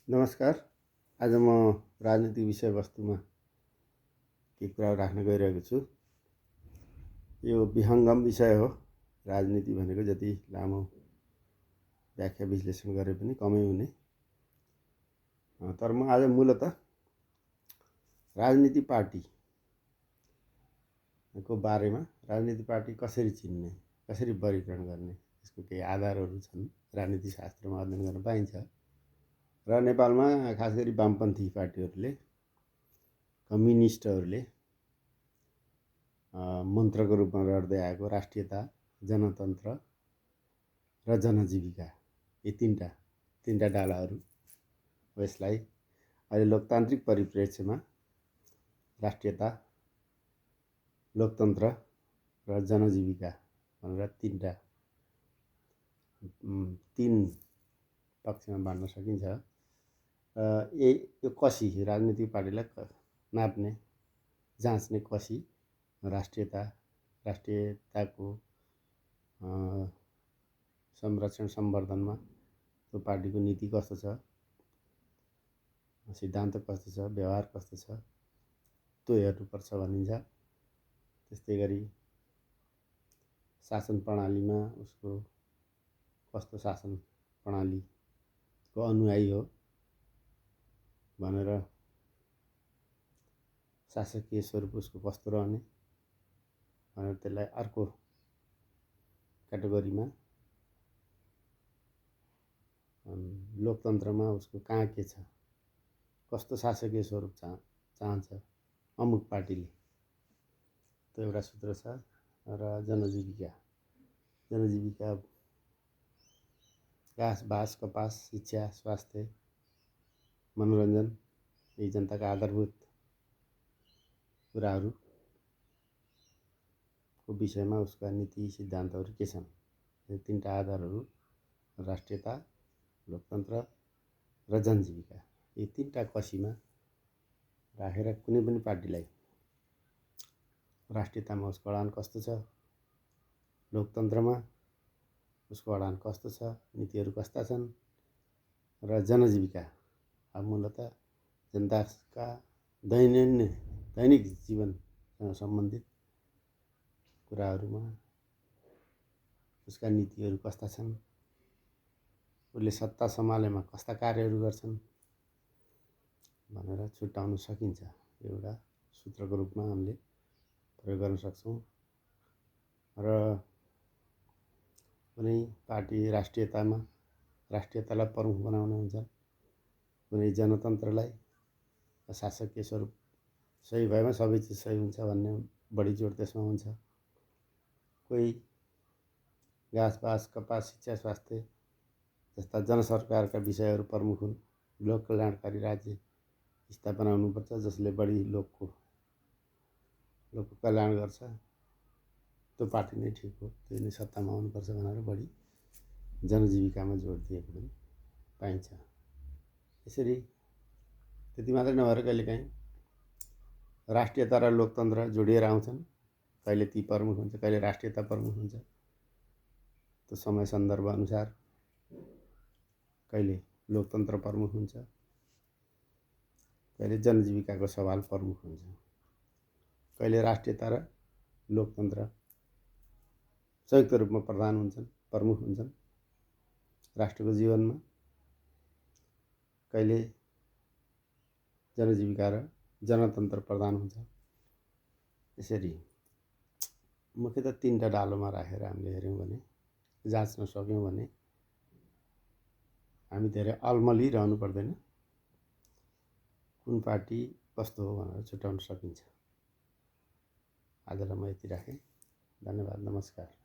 नमस्कार। आज म राजनीतिक विषयवस्तुमा केही कुरा राख्न गइरहेको छु। यो विहङ्गम विषय हो। राजनीति भनेको जति लामो व्याख्या विश्लेषण गरे पनि कमै हुने। तर म आज मूलतः राजनीति पार्टीको बारेमा, राजनीति पार्टी कसरी चिन्ने, कसरी वर्गीकरण गर्ने, यसको केही आधारहरू छन्। राजनीति शास्त्रमा अध्ययन गर्न पाइन्छ र नेपालमा खास गरी वामपन्थी पार्टीहरूले, कम्युनिस्टहरूले मन्त्रको रूपमा रट्दै आएको राष्ट्रियता, जनतन्त्र र जनजीविका, यी तीनटा डालाहरू हो। यसलाई अहिले लोकतान्त्रिक परिप्रेक्ष्यमा राष्ट्रियता, लोकतन्त्र र जनजीविका भनेर तीन पक्षमा बाँड्न सकिन्छ। यो कसी राजनीतिक पार्टीलाई नाप्ने, जाँच्ने कसी राष्ट्रियताको संरक्षण सम्वर्धनमा त्यो पार्टीको नीति कस्तो छ, सिद्धान्त कस्तो छ, व्यवहार कस्तो छ, त्यो हेर्नुपर्छ भनिन्छ। त्यस्तै गरी शासन प्रणालीमा उसको कस्तो शासन प्रणालीको अनुयायी हो भनेर, शासकीय स्वरूप उसको कस्तो रहने भनेर त्यसलाई अर्को क्याटेगोरीमा, लोकतन्त्रमा उसको कहाँ के छ, कस्तो शासकीय स्वरूप चाहन्छ अमुक पार्टीले, त्यो एउटा सूत्र छ। र जनजीविका घाँस बास कपास शिक्षा स्वास्थ्य मनोरञ्जन, यी जनताका आधारभूत कुराहरूको विषयमा उसका नीति सिद्धान्तहरू के छन्। यो तीनटा आधारहरू राष्ट्रियता, लोकतन्त्र र जनजीविका, यी तीनटा कसीमा राखेर कुनै पनि पार्टीलाई राष्ट्रियतामा उसको अडान कस्तो छ, लोकतन्त्रमा उसको अडान कस्तो छ, नीतिहरू कस्ता छन्, र जनजीविका अब मूलतः जनताका दैनिक जीवनसँग सम्बन्धित कुराहरूमा उसका नीतिहरू कस्ता छन्, उसले सत्ता सम्हालेमा कस्ता कार्यहरू गर्छन् भनेर छुट्याउन सकिन्छ। एउटा सूत्रको रूपमा हामीले प्रयोग गर्न सक्छौँ। र कुनै पार्टी राष्ट्रियतालाई प्रमुख बनाउने हुन्छ, कुनै जनतन्त्रलाई, शासकीय स्वरूप सही भएमा सबै चिज सही हुन्छ भन्ने बढी जोड त्यसमा हुन्छ। कोही घाँस बास कपास शिक्षा स्वास्थ्य जस्ता जनसरकारका विषयहरू प्रमुख हुन्। लोक कल्याणकारी राज्य स्थापना हुनुपर्छ जसले बढी लोकको कल्याण गर्छ, त्यो पार्टी नै ठिक हो, त्यो नै सत्तामा आउनुपर्छ भनेर बढी जनजीविकामा जोड दिएको पनि पाइन्छ। यसरी त्यति मात्रै नभएर कहिलेकाहीँ राष्ट्रियता र लोकतन्त्र जोडिएर आउँछन्। कहिले ती प्रमुख हुन्छ, कहिले राष्ट्रियता प्रमुख हुन्छ, त्यो समय सन्दर्भ अनुसार। कहिले लोकतन्त्र प्रमुख हुन्छ, कहिले जनजीविकाको सवाल प्रमुख हुन्छ, कहिले राष्ट्रियता र लोकतन्त्र संयुक्त रूपमा प्रमुख हुन्छन् राष्ट्रको जीवनमा। कहिले जनजीविका र जनतन्त्र प्रधान हुन्छ। यसरी मुख्यतः तीनटा डालोमा राखेर हामीले हेऱ्यौँ भने, जाँच्न सक्यौँ भने हामी धेरै अल्मलिरहनु पर्दैन, कुन पार्टी कस्तो हो भनेर छुट्याउन सकिन्छ। आजलाई म यति राखेँ। धन्यवाद, नमस्कार।